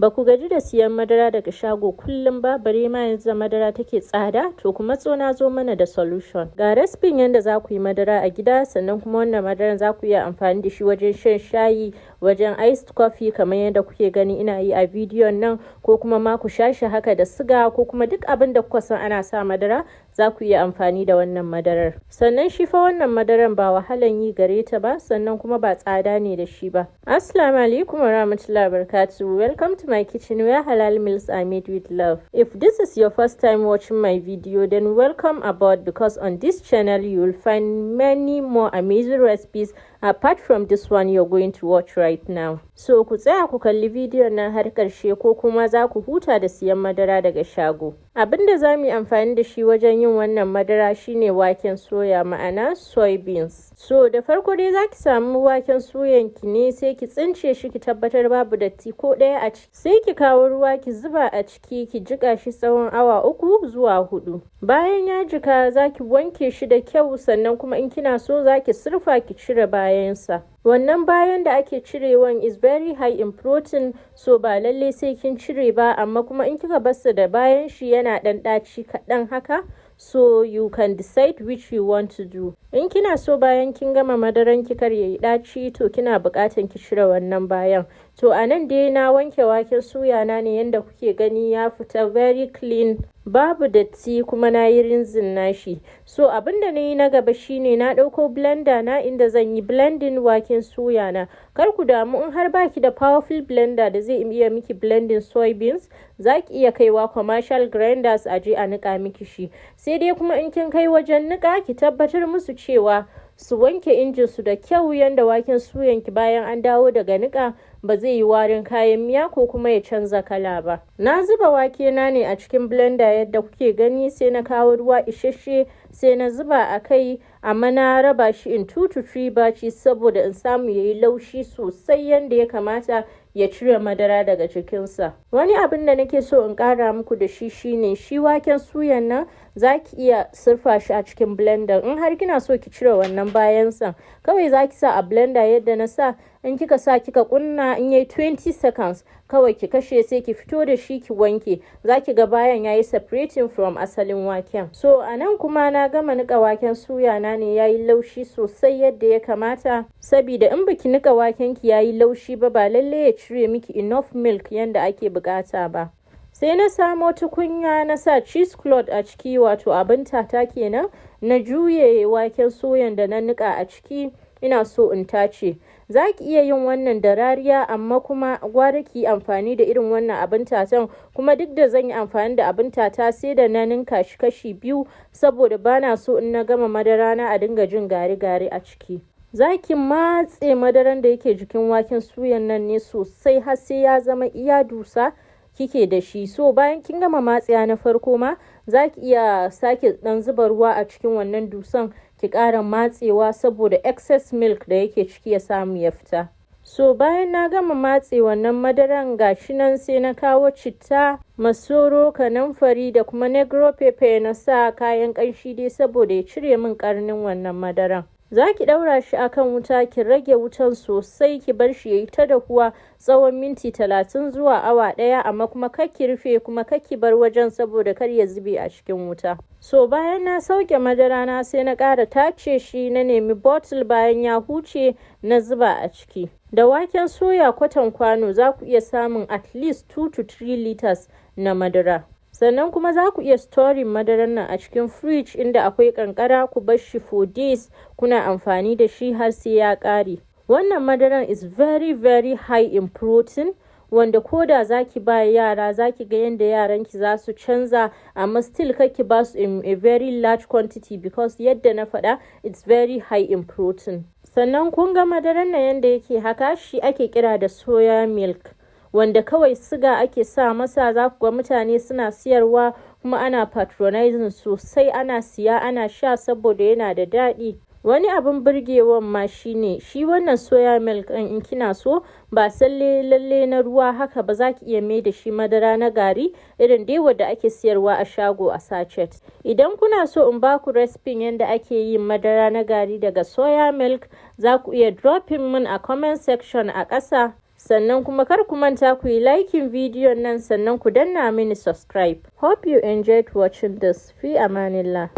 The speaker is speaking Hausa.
Ba ku gaji da siyan madara daga shago kullum ba, bare ma yanzu da madara take tsada? To ku matso, na zo mana da solution. Ga recipe yanda za ku yi madara a gida. Sannan kuma wannan madaran za ku iya amfani da shi wajen shan shayi, wajen iced coffee, kamar yadda kuke gani ina yi a bidiyon nan, ko kuma ma ku sha shi haka da siga, ko kuma duk abin da kuka san ana sa madara, za ku iya amfani da wannan madarar. Sannan shi fa wannan madaran ba wahalan yi gare ta ba, sannan kuma ba tsada ne da shi ba. Assalamu alaikum warahmatullahi wabarakatuh. Welcome to my kitchen, where halal meals are made with love. If this is your first time watching my video, then welcome aboard, because on this channel you will find many more amazing recipes apart from this one you're going to watch right now. So ku tsaya ku kalli bidiyon nan har ƙarshe, ko kuma za ku huta da siyan madara daga shago. Abin da za mu yi amfani da shi wajen yin wannan madara shine waken soya, ma'ana soybeans. So da farko dai za ki samu waken soyan ki ne, sai ki tsince shi, ki tabbatar babu datti ko ɗaya a ciki. Sai ki kawo ruwa ki zuba a ciki, ki jiƙa shi tsawon awa 3 zuwa 4. Bayan ya jika, za ki wanke shi da kyau, sannan kuma in kina so za ki surfa ki cire bayansa. Wannan bayan da ake cirewan is very high in protein, so ba lallai sai kin cire ba, amma kuma in kika barsa da bayan shi, yana ɗan ɗaci kaɗan haka. So you can decide which you want to do. In kina so bayan kin gama madaran ki kar yayi ɗaci, to kina buƙatan ki cire wannan bayan. To a nan dai na wanke waken suya na ne, yanda kuke gani ya fita very clean, babu datti, kuma na yi rinsing nashi. So abin da na yi na gaba shine na ɗauko blender na, inda zan yi blending waken suya na. Kar ku damu, in har baki da powerful blender da zai iya miki blending soybeans, za ki iya kaiwa commercial grinders a je a niƙa miki shi. Sai dai kuma in kin kai wajen niƙa, ki tabbatar musu cewa su wanke injin su da kyau, yanda waken suyan ki bayan an dawo daga niƙa ba zai yi warin kayan miya ko kuma ya canza kala ba. Na zuba wake na ne a cikin blender yadda kuke gani, sai na kawo ruwa isasshe sai na zuba a kai, amma na raba shi in 2 to 3 batches saboda in samu yayi laushi sosai yanda ya kamata, ya cire madara daga cikinsa. Wani abin da nake so in ƙara muku da shi shine, shi waken suyan nan za ki iya surfa shi a cikin blender. In har kina so ki cire wannan bayansa, kawai za ki sa a blender yadda na sa. In kika sa, kika kunna, in yayi 20 seconds kawai ki kashe, sai ki fito da shi ki wanke. Za ki ga bayan yayi separating from asalin waken. So a nan kuma na gama niƙa waken suya na ne, yayi laushi sosai yadda ya kamata, sabida in baki niƙa waken ki yayi laushi ba, ba lallai ya cire miki enough milk yanda ake buƙata ba. Sai na samo tukunya, na sa cheesecloth a ciki, wato abin tata kenan, na juye waken soyan da na niƙa a ciki, ina so in tace. Za ki iya yin wannan da rariya, amma kuma gwara ki yi amfani da irin wannan abin tatan. Kuma duk da zan yi amfani da abin tata, sai da na ninka shi kashi biyu, saboda bana so in na gama madara na a dinga jin gari-gari a ciki. Za ki matse madaran da yake jikin waken suyan nan ne sosai har sai ya zama iya dusa kike da shi. So bayan kin gama matsewa na farko ma, za ki iya sake ɗan zuba ruwa a cikin wannan dusan, ki ƙara matsewa saboda excess milk da yake ciki ya samu ya fita. So bayan na gama matse wannan madaran, gashi nan, sai na kawo citta, masoro, kanamfari da kuma negro pepper na sa, kayan ƙanshi dai, saboda ya cire min ƙarnin wannan madaran. Za ki ɗaura shi a kan wuta, ki rage wutan sosai, ki bar shi ya yi ta dahuwa tsawon minti 30 zuwa awa 1, amma kuma kar ki rufe, kuma kar ki bar wajen, saboda kar ya zube a cikin wuta. So bayan na sauke madara na, sai na ƙara tace shi, na nemi bottle bayan ya huce, na zuba a ciki. Da waken soya kwatan kwano, za ku iya samun at least 2 to 3 liters na madara. Sannan kuma za ku iya storing madaran nan a cikin fridge inda akwai ƙanƙara, ku bar shi for days kuna amfani da shi har sai ya ƙare. Wannan madaran is very very high in protein, wanda ko da za ki ba yara, za ki ga yanda yaranki za su canza, amma still kar ki ba su in a very large quantity, because yadda na faɗa, it's very high in protein. Sannan kun ga madaran nan yanda yake haka, shi ake kira da soya milk, wanda kawai siga ake sa masa. Za ku ga mutane suna siyarwa, kuma ana patronizing sosai, ana siya ana sha saboda yana da daɗi. Wani abin burgewan ma shine, shi wannan soya milk ɗin, in kina so, ba sai lalle na ruwa haka ba, za ki iya mai da shi madara na gari, irin dai wadda ake siyarwa a shago a sachet. Idan kuna so in baku recipe yanda ake yin madara na gari daga soya milk, za ku iya dropping min a comment section a ƙasa. Sannan kuma kar ku manta ku yi liking bidiyon nan, sannan ku danna mini subscribe. Hope you enjoyed watching this. Fi amanillah.